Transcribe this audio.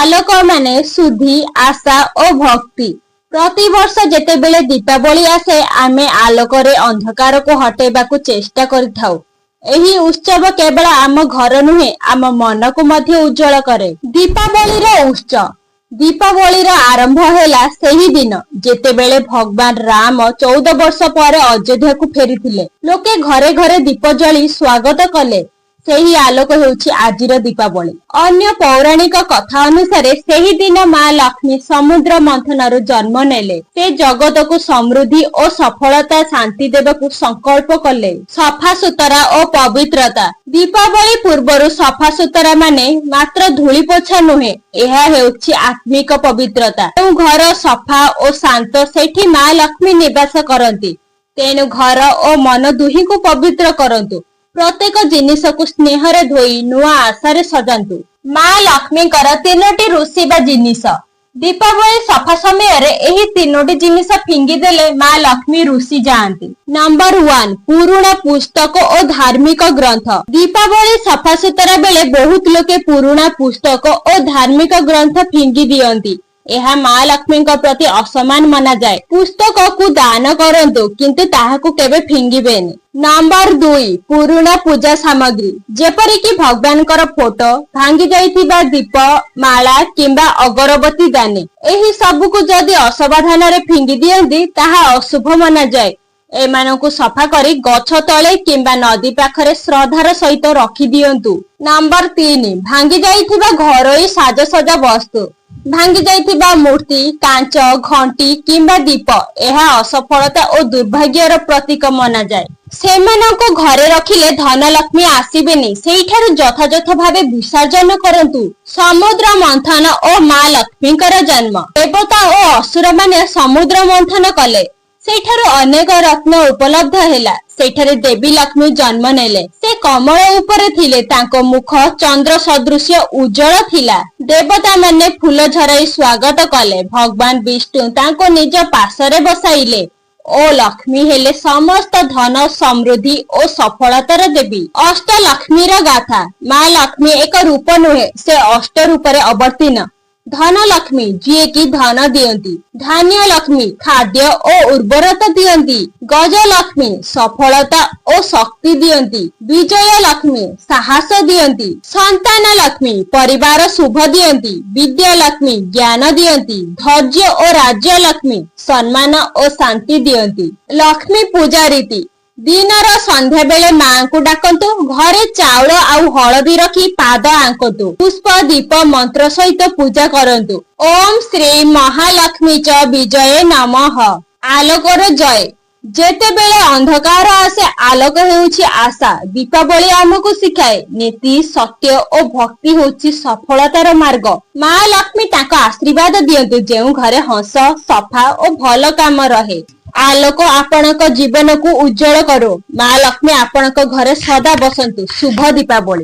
ଆଲୋକ ମାନେ ଶୁଦ୍ଧି, ଆଶା ଓ ଭକ୍ତି। ପ୍ରତିବର୍ଷ ଯେତେବେଳେ ଦୀପାବଳି ଆସେ, ଆମେ ଆଲୋକରେ ଅନ୍ଧକାରକୁ ହଟେଇବାକୁ ଚେଷ୍ଟା କରିଥାଉ। ଏହି ଉତ୍ସବ କେବଳ ଆମ ଘର ନୁହେଁ, ଆମ ମନକୁ ମଧ୍ୟ ଉଜ୍ଜଳ କରେ। ଦୀପାବଳିର ଉତ୍ସ। ଦୀପାବଳିର ଆରମ୍ଭ ହେଲା ସେହି ଦିନ, ଯେତେବେଳେ ଭଗବାନ ରାମ 14 ବର୍ଷ ପରେ ଅଯୋଧ୍ୟାକୁ ଫେରିଥିଲେ। ଲୋକେ ଘରେ ଘରେ ଦୀପ ଜାଳି ସ୍ୱାଗତ କଲେ। ସେହି ଆଲୋକ ହେଉଛି ଆଜିର ଦୀପାବଳି। ଅନ୍ୟ ପୌରାଣିକ କଥା ଅନୁସାରେ, ସେହି ଦିନ ମା ଲକ୍ଷ୍ମୀ ସମୁଦ୍ର ମନ୍ଥନରୁ ଜନ୍ମ ନେଲେ। ସେ ଜଗତକୁ ସମୃଦ୍ଧି ଓ ସଫଳତା, ଶାନ୍ତି ଦେବାକୁ ସଂକଳ୍ପ କଲେ। ସଫାସୁତରା ଓ ପବିତ୍ରତା। ଦୀପାବଳି ପୂର୍ବରୁ ସଫାସୁତରା ମାନେ ମାତ୍ର ଧୂଳି ପୋଛା ନୁହେଁ, ଏହା ହେଉଛି ଆତ୍ମିକ ପବିତ୍ରତା। ଯେଉଁ ଘର ସଫା ଓ ଶାନ୍ତ, ସେଠି ମା ଲକ୍ଷ୍ମୀ ନିବାସ କରନ୍ତି। ତେଣୁ ଘର ଓ ମନ ଦୁହିଁକୁ ପବିତ୍ର କରନ୍ତୁ। ପ୍ରତ୍ୟେକ ଜିନିଷକୁ ସ୍ନେହରେ ଧୋଇ ନୂଆ ଆଶାରେ ସଜାନ୍ତୁ। ମା ଲକ୍ଷ୍ମୀଙ୍କର ତିନୋଟି ରୁଷିବା ଜିନିଷ। ଦୀପାବଳି ସଫା ସମୟରେ ଏହି ତିନୋଟି ଜିନିଷ ଫିଙ୍ଗିଦେଲେ ମା ଲକ୍ଷ୍ମୀ ରୁଷି ଯାଆନ୍ତି। ନମ୍ବର 1, ପୁରୁଣା ପୁସ୍ତକ ଓ ଧାର୍ମିକ ଗ୍ରନ୍ଥ। ଦୀପାବଳି ସଫାସୁତରା ବେଳେ ବହୁତ ଲୋକେ ପୁରୁଣା ପୁସ୍ତକ ଓ ଧାର୍ମିକ ଗ୍ରନ୍ଥ ଫିଙ୍ଗି ଦିଅନ୍ତି। ଏହା ମା ଲକ୍ଷ୍ମୀଙ୍କ ପ୍ରତି ଅସମ୍ମାନ ମନାଯାଏ। ପୁସ୍ତକକୁ ଦାନ କରନ୍ତୁ, କିନ୍ତୁ ତାହାକୁ କେବେ ଫିଙ୍ଗିବେନି। ନମ୍ବର 2, ପୁରୁଣା ପୂଜା ସାମଗ୍ରୀ, ଯେପରିକି ଭଗବାନଙ୍କର ଫଟୋ, ଭାଙ୍ଗି ଯାଇଥିବା ଦୀପ, ମାଳା କିମ୍ବା ଅଗରବତୀ ଦାନି। ଏହି ସବୁକୁ ଯଦି ଅସାବଧାନରେ ଫିଙ୍ଗି ଦିଅନ୍ତି, ତାହା ଅଶୁଭ ମନାଯାଏ। ଏମାନଙ୍କୁ ସଫା କରି ଗଛ ତଳେ କିମ୍ବା ନଦୀ ପାଖରେ ଶ୍ରଦ୍ଧାର ସହିତ ରଖିଦିଅନ୍ତୁ। ନମ୍ବର 3, ଭାଙ୍ଗି ଯାଇଥିବା ଘରୋଇ ସାଜସଜା ବସ୍ତୁ। ଭାଙ୍ଗି ଯାଇଥିବା ମୂର୍ତ୍ତି, କାଞ୍ଚ, ଘଣ୍ଟି କିମ୍ବା ଦୀପ, ଏହା ଅସଫଳତା ଓ ଦୁର୍ଭାଗ୍ୟର ପ୍ରତୀକ ମନାଯାଏ। ସେମାନଙ୍କୁ ଘରେ ରଖିଲେ ଧନ ଲକ୍ଷ୍ମୀ ଆସିବେନି। ସେଇଠାରୁ ଯଥାଯଥ ଭାବେ ବିସର୍ଜନ କରନ୍ତୁ। ସମୁଦ୍ର ମନ୍ଥନ ଓ ମା ଲକ୍ଷ୍ମୀଙ୍କର ଜନ୍ମ। ଦେବତା ଓ ଅସୁର ମାନେ ସମୁଦ୍ର ମନ୍ଥନ କଲେ। ସେଇଠାରୁ ଅନେକ ରତ୍ନ ଉପଲବ୍ଧ ହେଲା। ସେଇଠାରେ ଦେବୀ ଲକ୍ଷ୍ମୀ ଜନ୍ମ ନେଲେ। ସେ କମଳ ଉପରେ ଥିଲେ। ତାଙ୍କ ମୁଖ ଚନ୍ଦ୍ର ସଦୃଶ୍ୟ ଉଜ୍ଜଳ ଥିଲା। ଦେବତା ମାନେ ଫୁଲ ଝରାଇ ସ୍ୱାଗତ କଲେ। ଭଗବାନ ବିଷ୍ଣୁ ତାଙ୍କୁ ନିଜ ପାଶରେ ବସାଇଲେ ଓ ଲକ୍ଷ୍ମୀ ହେଲେ ସମସ୍ତ ଧନ, ସମୃଦ୍ଧି ଓ ସଫଳତାର ଦେବୀ। ଅଷ୍ଟ ଲକ୍ଷ୍ମୀର ଗାଥା। ମା ଲକ୍ଷ୍ମୀ ଏକ ରୂପ ନୁହେଁ, ସେ ଅଷ୍ଟ ରୂପରେ ଅବତୀର୍ଣ୍ଣ। ଧନ ଲକ୍ଷ୍ମୀ, ଯିଏକି ଧନ ଦିଅନ୍ତି। ଧାନ୍ୟ ଲକ୍ଷ୍ମୀ, ଖାଦ୍ୟ ଓ ଉର୍ବରତା ଦିଅନ୍ତି। ଗଜ ଲକ୍ଷ୍ମୀ, ସଫଳତା ଓ ଶକ୍ତି ଦିଅନ୍ତି। ବିଜୟ ଲକ୍ଷ୍ମୀ, ସାହସ ଦିଅନ୍ତି। ସନ୍ତାନ ଲକ୍ଷ୍ମୀ, ପରିବାର ଶୁଭ ଦିଅନ୍ତି। ବିଦ୍ୟା ଲକ୍ଷ୍ମୀ, ଜ୍ଞାନ ଦିଅନ୍ତି। ଧୈର୍ଯ୍ୟ ଓ ରାଜ୍ୟ ଲକ୍ଷ୍ମୀ, ସମ୍ମାନ ଓ ଶାନ୍ତି ଦିଅନ୍ତି। ଲକ୍ଷ୍ମୀ ପୂଜା ରୀତି। ଦିନର ସନ୍ଧ୍ୟା ବେଳେ ମାଙ୍କୁ ଡାକନ୍ତୁ। ଘରେ ଚାଉଳ ଆଉ ହଳଦୀ ରଖି ପାଦ ଆଙ୍କନ୍ତୁ। ପୁଷ୍ପ, ଦୀପ, ମନ୍ତ୍ର ସହିତ ପୂଜା କରନ୍ତୁ। ଓମ୍ ଶ୍ରୀ ମହାଲକ୍ଷ୍ମୀ ଚ ବିଜୟ ନମଃ। ଆଲୋକର ଜୟ। ଯେତେବେଳେ ଅନ୍ଧକାର ଆସେ, ଆଲୋକ ହେଉଛି ଆଶା। ଦୀପାବଳି ଆମକୁ ଶିଖାଏ, ନୀତି, ସତ୍ୟ ଓ ଭକ୍ତି ହେଉଛି ସଫଳତାର ମାର୍ଗ। ମା ଲକ୍ଷ୍ମୀ ତାଙ୍କ ଆଶୀର୍ବାଦ ଦିଅନ୍ତୁ, ଯେଉଁ ଘରେ ହସ, ସଫା ଓ ଭଲ କାମ ରହେ। ଆଲୋକ ଆପଣଙ୍କ ଜୀବନକୁ ଉଜ୍ଜଳ କରୁ। ମା ଲକ୍ଷ୍ମୀ ଆପଣଙ୍କ ଘରେ ସଦା ବସନ୍ତୁ। ଶୁଭ ଦୀପାବଳି।